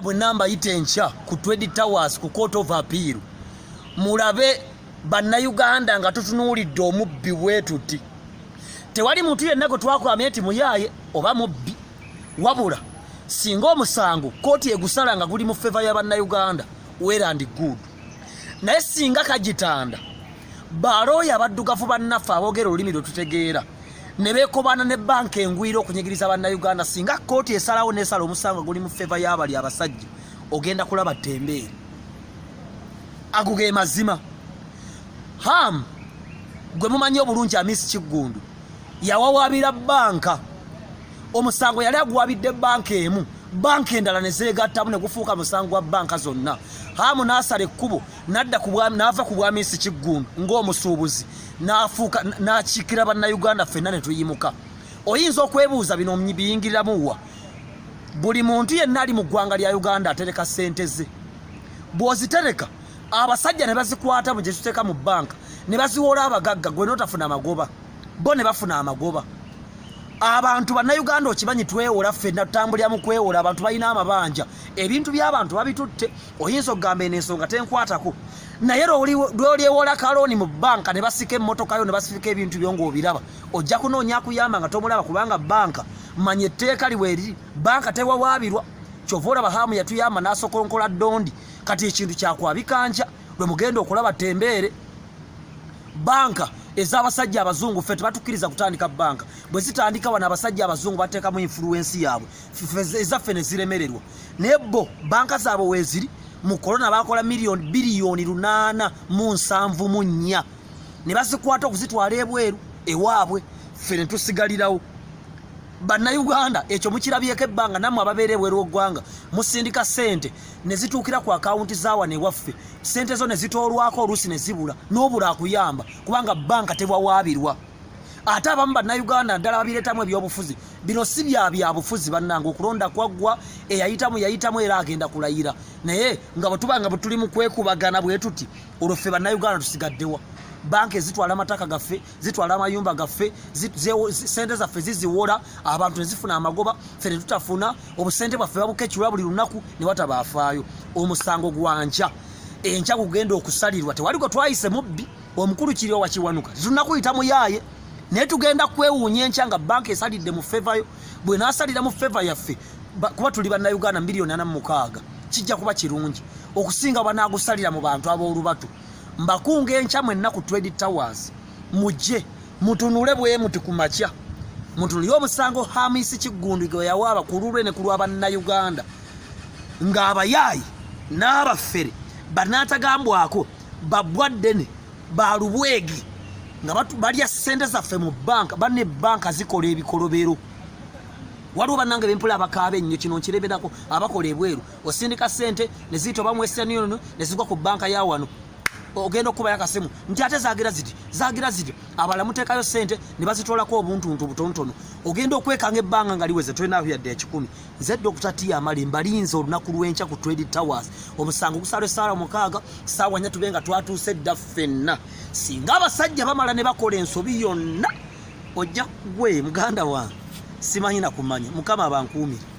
Bwe namba yita enkya ku Trade Towers ku Court of Appeal, mulabe Bannayuganda nga tutunuulidde omubbi bwe tuti. Tewali muntu yenna gwe twakwamye nti muyaaye oba mubbi, wabula singa omusango kkooti egusala nga guli mu feva ya Bannayuganda, well and good. Naye singa kagitanda balooya abaddugavu bannaffe aboogera olulimi lwe tutegeera ne beekobaana ne banka engwira okunyigiriza Bannayuganda, singa kkooti esalawo n'esala omusango guli mu feva y'abali abasajja, ogenda kulaba ttembeeri. Ago ge mazima. Ham gwe mumanyi obulungi, Amisi Kiggundu, yawawaabira banka. Omusango yali aguwabidde banka emu, banka endala ne zeegattamu ne gufuuka musango gwa banka zonna. Hamu n'asala ekkubo n'adda n'ava ku bwamisi Kiggundu ng'omusuubuzi, n'afuuka n'akiikira Bannayuganda ffenna ne tuyimuka. Oyinza okwebuuza, bino biyingiriramu wa? Buli muntu yenna ali mu ggwanga lya Uganda atereka ssente ze. Bw'ozitereka, abasajja ne bazikwata mu gye tuteeka mu banka ne baziwola abagagga, gwe n'otafuna magoba, bo ne bafuna amagoba. Abantu Bannayuganda okimanyi, twewola ffenna, tutambulira mu kwewola. Abantu balina amabanja, ebintu by'abantu babitutte. Oyinza okugamba, "Eno ensonga tenkwatako," naye lwolyewola kalooni mu banka ne basika emmotoka yo ne basika ebintu byo ng'obiraba, ojja kunoonya akuyamba nga tomulaba, kubanga banka, manya etteeka liweeriri, banka tewawaabirwa. Kyova olaba Haamu yatuyamba n'asokonkola ddondi. Kati ekintu kyakwabikanja lwe mugenda okulaba tembeere. Banka ez'abasajja abazungu, ffe tebatukkiriza kutandika banka. Bwe zitandika wano, abasajja abazungu bateekamu influence yaabwe, ezaffe ne ziremererwa. Naye bo banka zaabwe weeziri. Mu korona bakola miliyoni biliyoni 874 ne bazikwata okuzitwala ebweru ewaabwe, ffe ne tusigalirawo. Bannayuganda, ekyo mukirabyeko ebbanga. Nammwe ababeera ebweru w'eggwanga musindika ssente ne zituukira ku akawunti za wano ewaffe, ssente zo ne zitoolwako, oluusi ne zibula n'obula akuyamba, kubanga banka tewawaabirwa. Ate abamu Bannayuganda ddala babireetamu ebyobufuzi. Bino si bya byabufuzi, bannange. Okulonda kwaggwa, eyayitamu yayitamu, era agenda kulayira. Naye nga bwe tuba nga bwe tuli mu kwekubagana bwe tuti, olwo ffe Bannayuganda tusigaddewa? Banka ezitwala amataka gaffe, zitwala amayumba gaffe, sente zaffe ziziwola abantu ne zifuna amagoba, ffe ne tutafuna. Obusente bwaffe babukecula buli lunaku ne wataba afaayo. Omusango gwankya, enkya gugenda okusalirwa. Tewali gwe twayise mubbi. Omukulu kiri owakiwanuka tunakuyita muyaaye, naye tugenda kwewuunya enkya nga banka esalidde mu favour yo. Bwenaasalira mu favour yaffe, kuba tuli Bannayuganda miliyoni 46, kijja kuba kirungi okusinga banaagusalira mu bantu ab'olubatu. Mbakunga enkya mwenna ku Trade Towers, mujje mutunule bwe muti ku makya, mutunule omusango Hamisi Kiggundu gwe yawaaba ku lulwe ne ku lwa Bannayuganda, ng'abayaayi n'abafere banaatagambwako babwa ddene balubwegi nga balya ssente zaffe mu banka. Banne, banka zikola ebikolobero. Waliwo bannange bempula abakaaba ennyo. Kino nkireberako abakola ebweru. Osindika ssente ne ziyita oba mu Western Union ne zigwa ku banka ya wano, ogenda okukubayo akasimu nti ate zagira ziti, zagira ziti. Abalala muteekayo ssente ne bazitwalako obuntuntu butonotono, ogenda okwekanga ebbanga nga liweze, tolinaako yadde 100. Nze Dr T Amale, mbalinze olunaku lw'enkya ku Trade Towers. Omusango gusala essaawa 6, ssaawa 4 tube nga twatuuse dda ffenna. Singa abasajja bamala ne bakola ensobi yonna, ojja gwe muganda wange, simanyi nakumanya. Mukama abankuumire.